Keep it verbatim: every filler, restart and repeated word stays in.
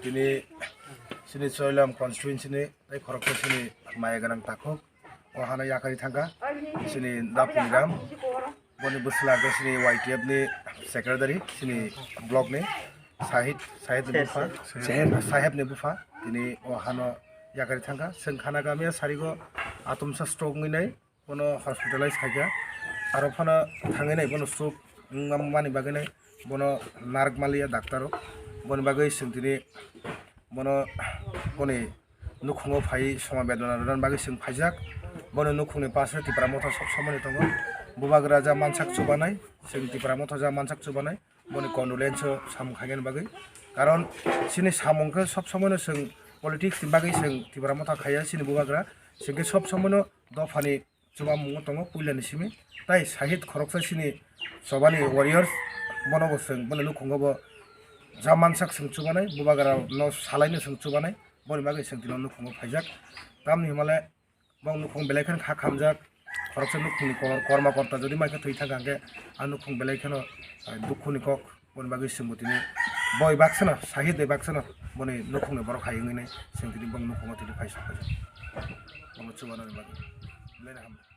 Tini sini Choilam constituency ni tei khoroksa sini maya gwnang takhuk o hano yakari thangkha sini Dapni Ram, boni bwsla khe sini Y T F ni secretary sini block ni Sahid, Sahid ni bupha, Sahid ni bupha tini o hano yakari thangkha. Chwng khana kamia sarigo atomsa stroke wngwi nai. Bono hospitalize khaikha, aro phano thangwi nai bono stroke wngmani bagwi nai bono narwk maliya doctor rok. Boni bagwi chwng tini bono boni nukhungo phai soma bedona rwna bagwi chwng phaijak. Boni nukhungni paso Tipra Motha sob somoni tongo. Bubagra ja mansak chubanai, chwng Tipra Motha ja mansak chubanai. Boni condolence o samung khainani bagwi, karon chini samung khe sob somoino chwng politics ni bagwi chwng Tipra Motha khaiya chini bubagra, chwng khe sob somoino dophani chubamungo tongo puilani simi. Tai Sahid khoroksa chini chobani warriors, bono bo chwng boni nukhungo bo ja mansak chwng chubanai, bubagra no salaino chwng chubanai, boni bagwi chwng tino nukhungo phaijak. Tamni himale Bong nukhung belai kheno kha khamjak, khoroksa nukhungni kor-, korma korta jodi mai khe thwi thangkha hwnkhe, a nukhung belai kheno, ah, dukhuni kok, boni bagwi chwngbo tini boi baksano, Sahid bai baksano, boni nukhungni borok hai wngwi nai, chwng tini bong nukhungo tini phai sok phaijak. Bono chubanani bagwi. Belai no hamjak.